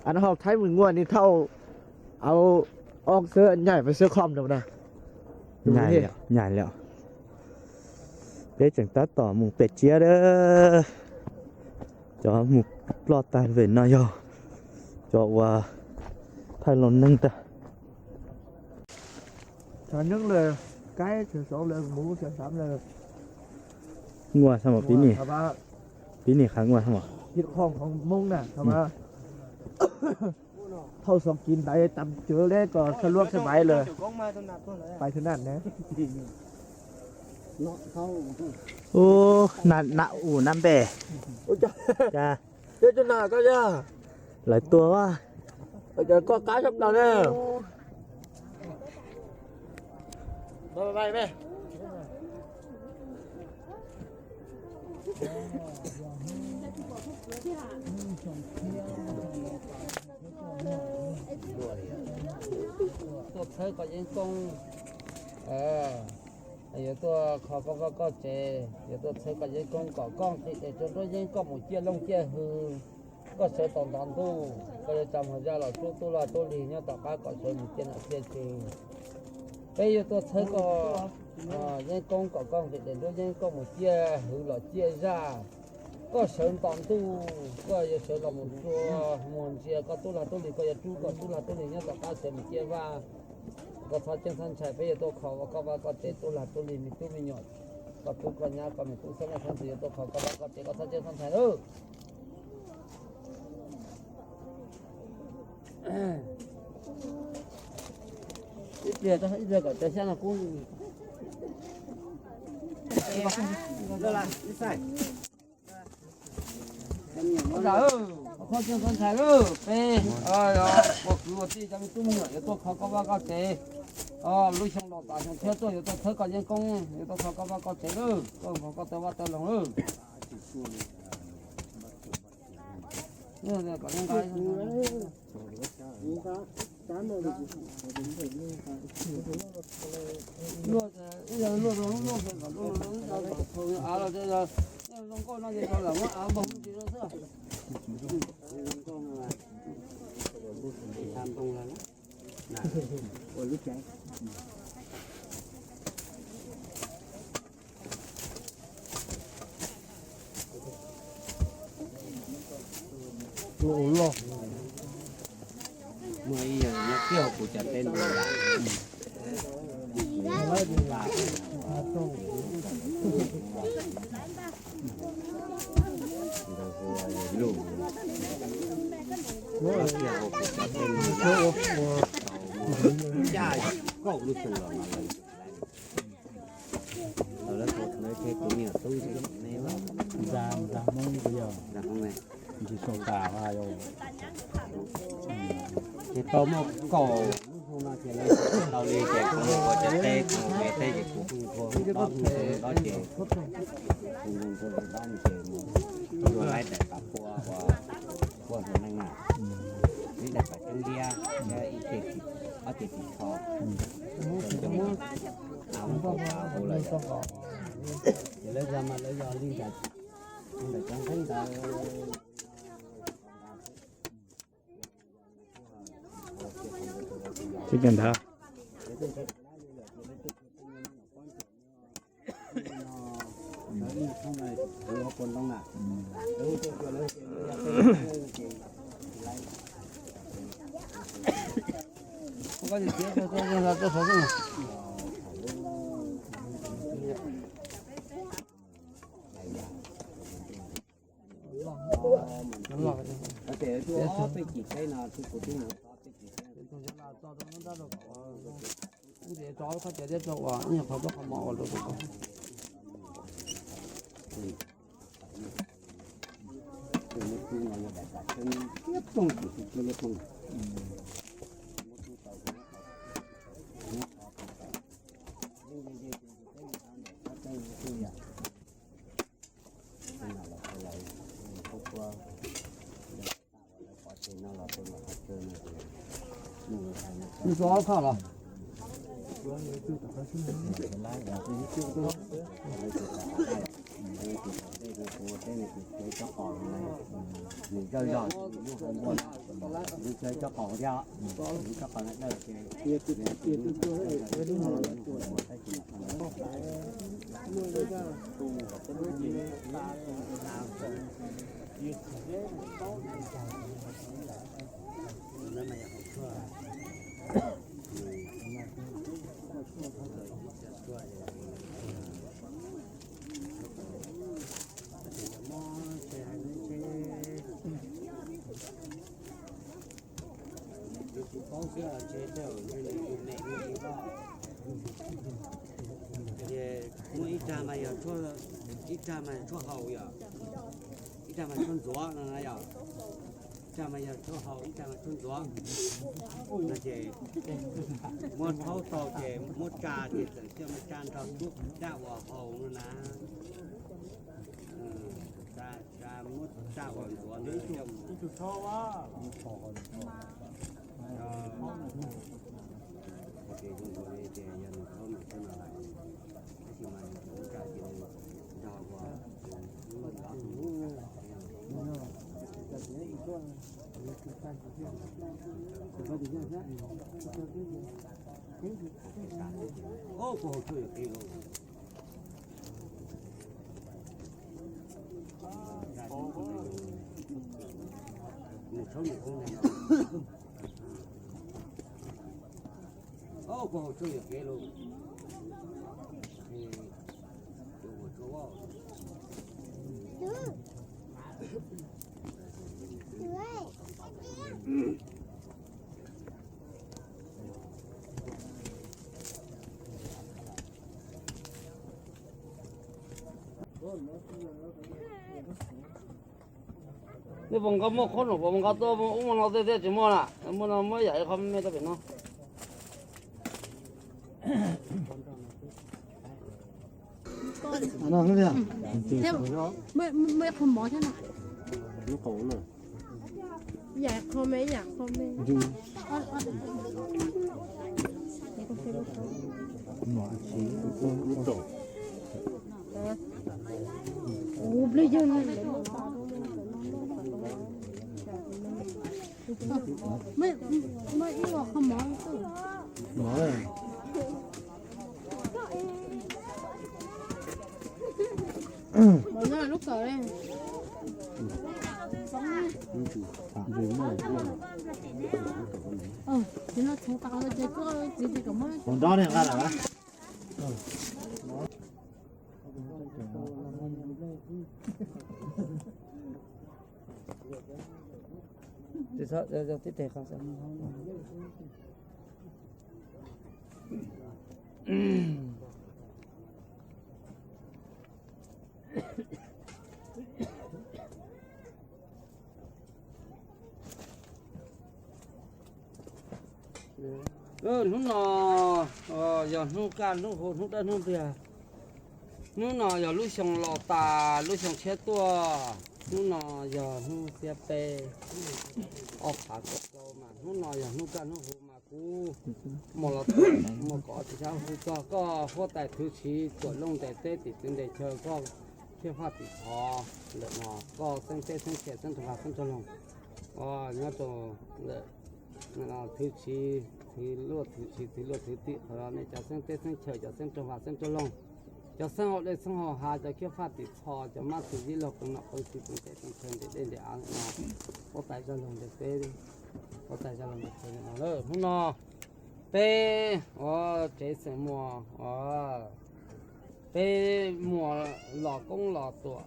Ăn hauv Thái mình mua nên thâu áo ốc sữa nhảy với sữa khom đâu nè. Nhảy lẹo, nhảy lẹo. Peb tseem tab tom mus pem tsiab dab. Cov mus ploj tag vem no yog cov uas thaij los neeg tag. Xyov nyob lawm, kaib xyov xyov lawm, mus xyov xav lawm. Nguaj xab mas pib nim, pib nim qhav nguaj xab mas. Thauj xov kiv ntaiv tam cwv le kom xa luab xa vaiv lawm. Pais thwv nam ne. Ub, na ub na npe. Lawv tuag a. Koj qab sab plaws ne. Tuaj txhawb koj yeeb koob, yuav tuaj kho koj vaj koj tsev, yuav tuaj txhawb koj yeeb koob kom koj nqis tes rau nruab yeeb koj mus ciaj looj ciaj hws. Koj sawv tau ntau ntuj, koj yuav tsa muag zaj los rub tub lag tub lig nyob tom qab kom sawv mus ciaj nom ciaj tswv. Peb yuav tuaj txhawb koj yeeb koob kom koj nqis tes nruab yeeb koj mus ciaj hws los ciaj zaj. Koj sawv ntau ntuj, koj yuav sawv los mus rua muag ntsia koj tub lag tub lig, koj yuav rub koj tub lag tub lig nyob tom qab sawv mus ciaj vaj. Koj txhob ceeb txhob ntshai, peb yuav tuaj kho koj vaj koj tsev, tub lag tub lig, me tub me nyuam, koj tub koj nyab, koj me tub xab leej xab ntxwv, yuav tuaj kho koj vaj koj tsev, koj txhob ceeb txhob ntshai lauj. Ib pliag, ib pliag kom cov xyab no kub. Ua zam, koj txhob ceeb txhob ntshai lauj. Peb ua kwv ua tij, cov me tub me nyuam yuav tuaj kho koj vaj koj tsev. Lub xyoo los tas xyoo tshiab tuaj yuav tuaj txhawb koj yeeb koob, yuav tuaj kho koj vaj koj tsev lauj, koj nkaus koj tau vaj tau loog lauj. Luaj, ib zaug luaj rau lub luaj kom luaj, av los zoo nkauj no ces tau lam muab av npog xwb. Muaj ib yam nyob kiag hauv kuv cov teb ntawd. Nyob kiag hauv kuv cov teb ntawd. Caj kaum lub xyoo los mas lawv Lawv tus me nyuam tub ne, ntxa Hmoob yog ntsis xoo tas yog. Ces tau muaj kaum lub xyoo no ces lawv tau li ces kuv ua cov teb, kuv ua teb ces kuv pheej ua dob, pheej ua dob ces kuv ua dob ces mus ua laib daim pam pua ua, ua hauv neeg na, ib daim pam tseeb liab thiab ib ce, ob ce tis tsho. Ces lawv yog mas lawv yog li ntawd, ntawm cov nqeeb ntawd. Tib kawm ntawd. Nws tau ob thaj los? Ces cov qaum, nws zoj zog, nws lub hau npua, nws cov qaum thiab, nws cov qaum dawb ces, Muaj ib rag mas yog, ib rag mas tshuaj haus yom, ib rag mas tshuaj ntxuav no na yom. Ib rag mas yog tshuaj haus, ib rag mas tshuaj ntxuav. No ces muab thaub tau ces muab tsa ces txawm coj mus tsa nrog tshuaj daj uas haus no na. Tsa, tsa muab daj uas ntxuav ntawd coj mus. Ub, kuv haus tsuag yuam kev lauj. Nej puas nqa muaj qhob noom puas nqa tuaj ub muaj no tej thiab tsis muaj na, muaj no muab yam ib qho me me rau pem no. Muaj ib qho mov thiab no. Yam qho me, yam qho me. Ub, pliag yog. Muaj ib qho mov. Mov nyob lub kawm li. Ces no tsuv tas ces koj txiv tias kom muab. Hauv nrob ne nqa lawm. Hnub no yog hnub kaj hnub huv hnub dawb hnub ntiag. Hnub no yog lub xyoo los tas lub xyoo tshiab tuaj. Hnub no yog hnub xiab peb ob phav kaum rau mas hnub no yog hnub kaj hnub huv mas kuv muaj los muaj kom tsis xyab hu txog koj huab tais thwv siv tuam looj ntes teb tim txwv ntes chaw koj thiaj faj tim thov lawm no koj xeeb teb xeeb chaw xeeb rau vaj xeeb rau loog nyob rau thwv siv thwv luaj thwv siv thwv luaj thwv tim qhov nej cov xeeb teb xeeb chaw cov xeeb rau vaj xeeb rau loog cov xeeb hauv dej xeeb hauv hav cov khiab faj tim txho cov mab txwv yib laug qee nom qee tswv qee tes qee chaw ntes dej ntes av no huab tais zaj laug ntes teb huab tais zaj laug ntes chaw no hnub no peb ua tsev xeem Muas peb Muas los koob los tuam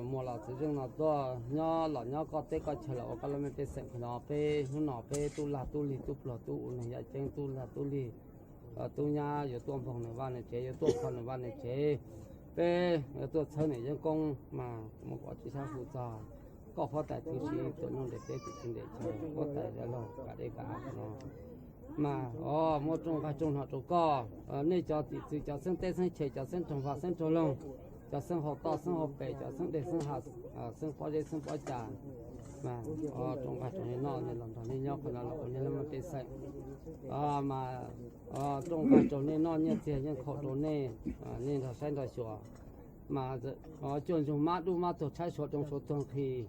Muas los txwv zeej no tuaj nyob los nyob koj teb koj chaw los ua koj laj mej pej xeem no peb hnub no peb tub lag tub lig tub pluag tub ua neeg yaj ceeb tub lag tub lig tub nyab yuav tuaj npoog nws vaj nws tsev yuav tuaj kho nws vaj nws tsev peb yuav tuaj txhawb nws yeeb koob mas kuv muab kom tsis xyab hu txog koj huab tais thwv siv tuam looj ntes teb tim txwv ntes chaw huab tais zaj laug kam dej kam av no mas muab rooj nqaij rooj hno rau koj nej cov tim txwv cov xeeb teb xeeb chaw cov xeeb rau vaj xeeb rau loog cov xeeb hauv toj xeeb hauv pes cov xeeb dej xeeb hav xeeb pob zeb xeeb pob cas mas rooj nqaij rau nej noj nej los nrog nej nyob qhov no los ua nej laj mej pej xeem mas rooj nqaij rau nej noj nyiaj txiag yeej khaum rau nej nej nrog saib nrog xyuas mas cuaj ntsuag mab dub mab tuag tshaib suav roo suav tuag nqhis.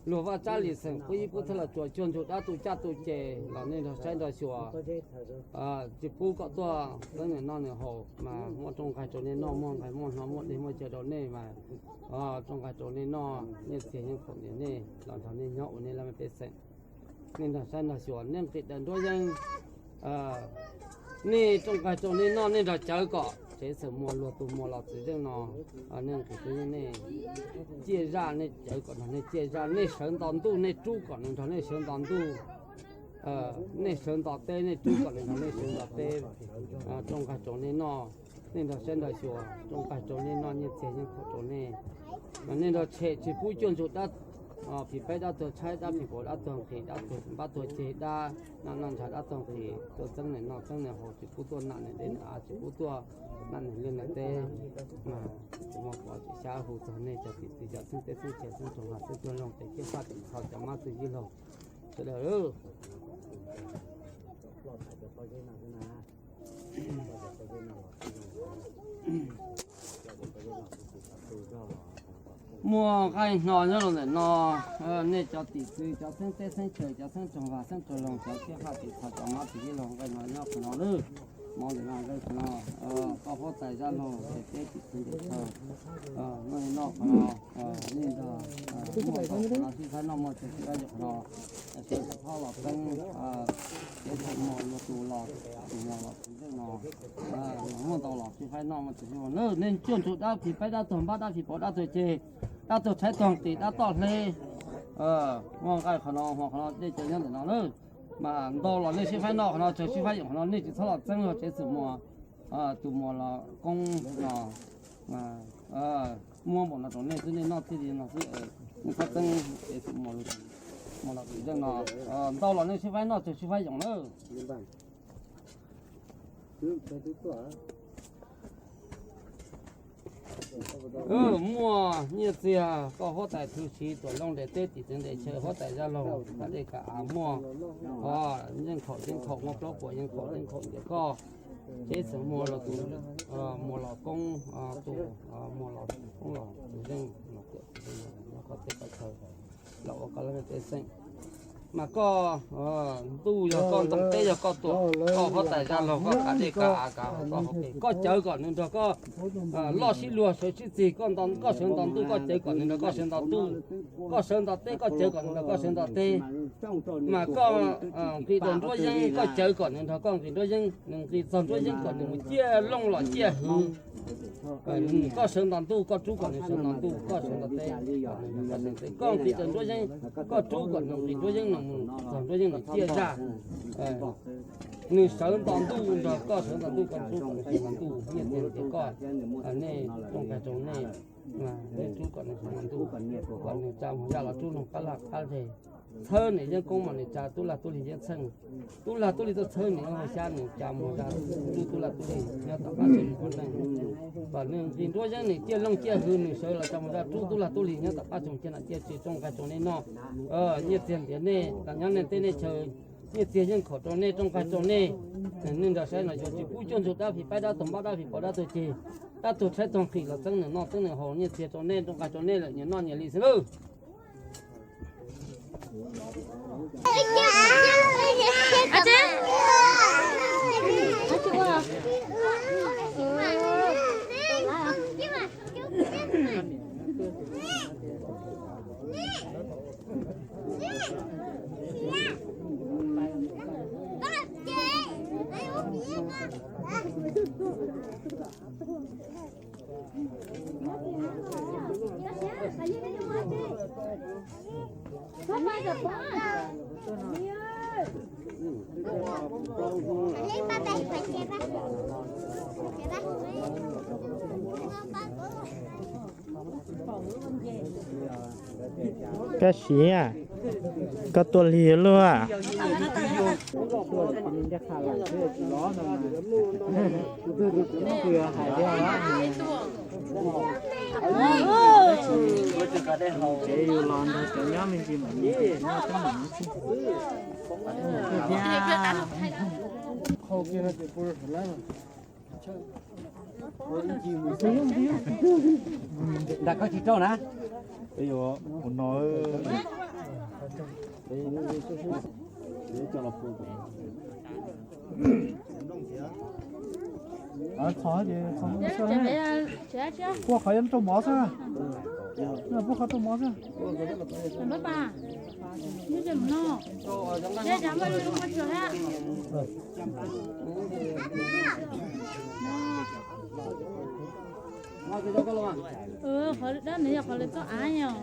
Luag vaj tsab lis xeem pub ib pub thawj los tsuas cuag ntsuag dab tu caj tu ces los nej nrog saib nrog xyuas. Tsis pub kom tuaj txeeb nws noj nws haus mas muaj rooj nqaij rau nej noj, muaj nqaij muaj hno muaj dej muaj cawv rau nej mas rooj nqaij rau nej noj, nyiaj txiag yeej khaum ntiav nej los nrog nej nyob ua nej laj mej pej xeem. Nej nrog saib nrog xyuas, nej nqis daws nruab yeeb, nej rooj nqaij rau nej noj, nej nrog cawv kom tsev xeem muas luag tus muas los txiv zeej no, nej nqis rau yeej nej ciaj zaj, nej cawv kom nrog nej ciaj zaj, nej sawv nto ntuj nej rub kom nws nrog nej sawv nto ntuj, nej sawv nto teb nej rub kom nws nrog nej sawv nto teb. Rooj nqaij rau nej noj, nej nrog saib nrog xyuas, rooj nqaij rau nej noj, nyiaj txiag yeej khaum rau nej. Nej nrog tshem tsis pub cuaj ntsuag dab, phim paib dab tuag tshaib, dab phim pauv dab tuag nqhis, dab tuag npab tuag ceg, dab noj noj ntshav dab tuag nqhis tuaj txeeb nws noj txeeb nws haus, tsis pub tuaj nam nws deb nws av, tsis pub tuaj nam nws liaj nws teb. Mas kuv muaj qhov tseem xyab hu txog nej cov tim txiv cov xeeb teb xeeb chaw xeeb tsoom vaj xeeb tsoom loog, cov tij phav tim txhos cov mab txwj yij laug sawv daws. Muaj nqaij hno nyob rau ntawm no, nej cov tim txiv cov xeeb teb xeeb chaw cov xeeb tsoom vaj xeeb tsoom loog cov tij phav tim txhos cov mab txwj yij laug, nqaij hno nyob qhov no lawm. Hmo ntawm no nqaij hno, koj huab tais zaj laug ces peb tim txiv tim chaw noj qhov no, nej nrog muaj qhov no sib faib noj muaj chaw sib faib yuav qhov no, sawv tau los txeeb, kev txhum muas luag tus los, tus muas los txiv zeej no, muaj ntau los sib faib noj muaj chaw sib faib. Nej cuaj ntsuag dab phim paib dab tuag npab dab phim pauv dab tuag ceg, dab tuag tshaib tuag nqhis dab toj hleb, muaj nqaij qhov no hmo qhov no dej cawv nyob ntawm no lawm. Mas ntau los nej sib faib noj qhov no chaw sib faib yuav qhov no, nej tsis txhob los txeeb luag tsev xeem muas, tus muas los koob no. Muab npaum no rau nej xwb, nej noj txij li no xwb, nej txhob txeeb tsev xeem muas, muas los txiv zeej no. Ntau los nej sib faib noj chaw sib faib yoos lawm. Muaj nyiaj txiag koj huab tais thwj siv tuam loog ntes teb tim txiv ntes chaw huab tais zaj laug kav dej kav av muaj, yeej khaum yeej khaum muaj plaub puas yeej khaum yeej khaum ntiav koj, tsev xeem muas los tus, muas los koob, tus muas los koob los tus zeej los koj teb koj chaw los ua koj laj mej pej xeem. Mas koj ntuj yog koj, ntoo teb yog koj tuam, koj huab tais zaj laug koj kav dej kav av kav koj hauv pes, koj cawv kom nws nrog koj loj sib luag sawv sib txig, koj sawv nto ntuj koj cawv kom nws nrog koj sawv nto ntuj, koj sawv nto teb koj cawv kom nws nrog koj sawv nto teb. Mas koj nqis daws nruab yeeb koj cawv kom nws nrog koj nqis nruab yeeb, nws nqis txog nruab yeeb kom nws mus ciaj looj los ciaj hwv. Koj sawv nto ntuj koj rub kom nws sawv nto ntuj, koj sawv nto teb kom nws sawv nto teb, koj nqis daws nruab yeeb koj rub kom nws nqis nruab yeeb, nws mus txog nruab yeeb nws ciaj zaj. Nws sawv nto ntuj nrog koj sawv nto ntuj, koj rub kom nws sawv nto ntuj, nyiaj txiag ntiav koj, nej rooj nqaij rau nej, nej rub kom nws sawv nto ntuj, kom nws tsa muag zaj los rub noog qab laj qab zeg. Txhawb nws yeeb koob mas nws tsa tub lag tub lig yeeb txheej, tub lag tub lig tuaj txhawb nws yeeb hauv xyab, nws tsa muag zaj rub tub lag tub lig nyob tom qab tsev ua neej, kom nws nqis nruab yeeb nws ciaj looj ciaj hwv, nws sawv los tsa muag zaj rub tub lag tub lig nyob tom qab tsoom ciaj nam ciaj txiv, rooj nqaij rau nej noj, nyiaj txiag ntiav nej los nyob nej teb nej chaw, nyiaj txiag yeej khaum rau nej, rooj nqaij rau nej. Nej nrog saib no yuav tsis pub cuaj ntsuag dab phim paib dab tuag npab dab phim pauv dab tuag ceg, dab tuag tshaib tuag nqhis los txeeb nws noj txeeb nws haus, nyiaj txiag rau nej, rooj nqaij rau nej lawm, nyias noj nyias li xwb lawm. Koj siv, koj tua lig luaj. Tsev yus los nrog cov nyob me ntsis mam li noj teb mam li xwb. Thiab. Nram koj tsis rau na. Ua no. Txhos ces txhos xwb. Puab qhov yuav rau mov xwb. Puab qhov rau mov xwb. Qhov dab nws yog qhov lawv txoj av yom.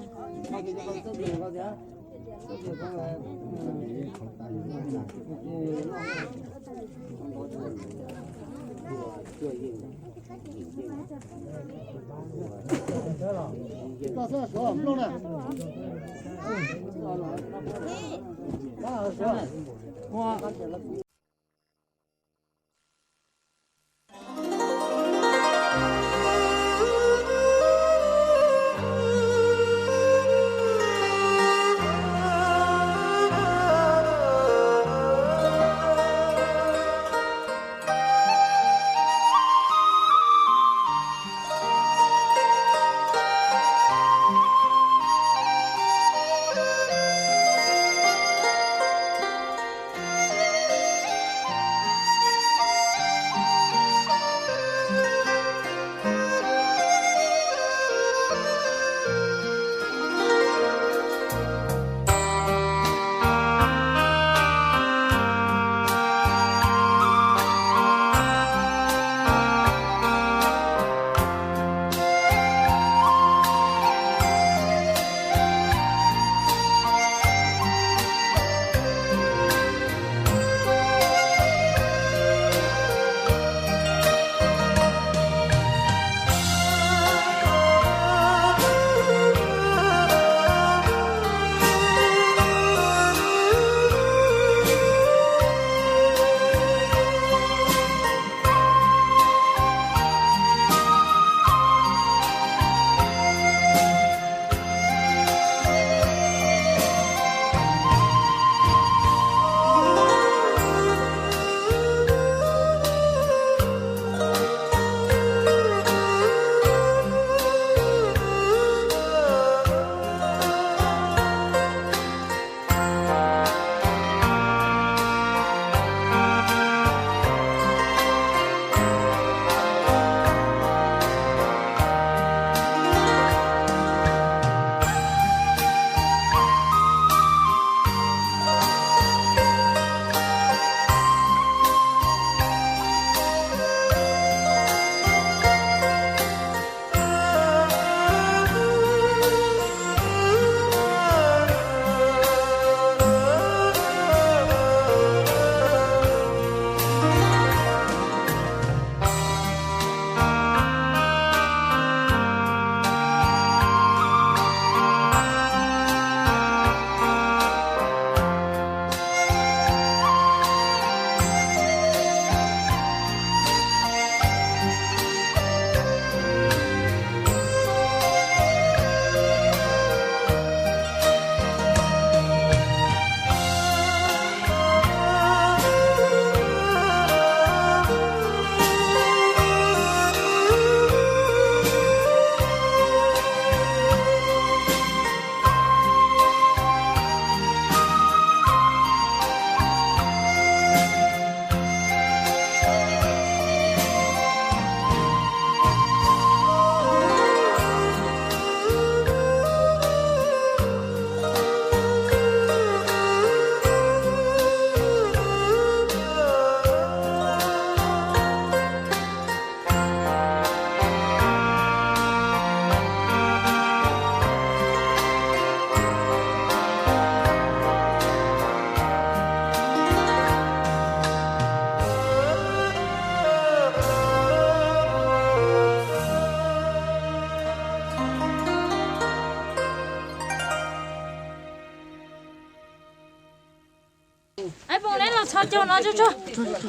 Ib poom neb los txhos caug no tso tso.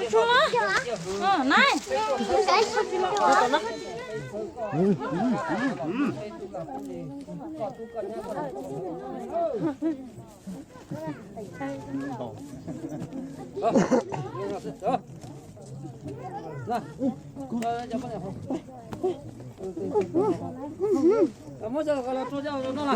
Tso na. Nai. Muab cov los rau cov no na.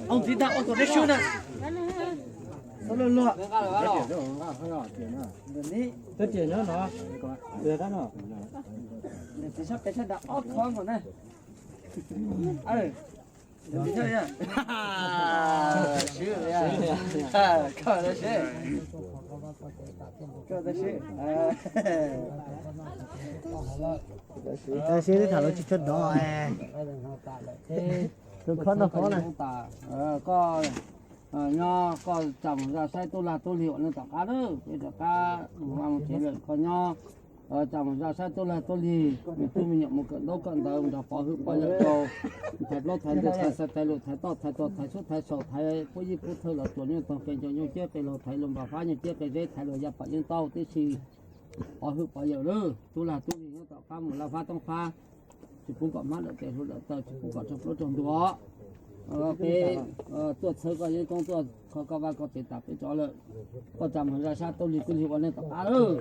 Ov txiv tag ua kom deb swb na. Luag luag. Tab tias nyob no, dab no, txiv sab peb sab nram ob qho nkaus na. Swb, koj swb, koj swb. Tab sis tham lus tsis tshua dov, tus khob no khob na. Koj nyob koj tsa mus zaj saib tub lag tub lig ua neej tom qab lawm, peb rov qab mus vaj mus tsev lawm. Koj nyob tsa mus zaj saib tub lag tub lig, me tub me nyuam mus kawm ntaub kawm ntawv, mus nrog pov hwj pov yawm rau, thaiv plaub thaiv ntug, thaiv xaiv, thaiv lus, thaiv toj thaiv tuag, thaiv sub thaiv saud, thaiv puab yib puab thawj los tuam nyuj toog qe ncoo nyuj ciab qe laug, thaiv lus npam fab nyuj ciab qe zeb, thaiv lus ya pam yeeb ntaub tib si. Pov hwj pov yawm lawm, tub lag tub lig nyob tom qab mus laj fab toob qab, tsis pub kom hmab dawm tes hluas dawm taw, tsis pub kom raug plaub raug ntug os. Peb tuaj txhawb koj yeeb koob, tuaj kho koj vaj koj tsev tas peb tso lawm. Koj tsa mus zaj sab tub lig tub lig ua neej tom qab lawm.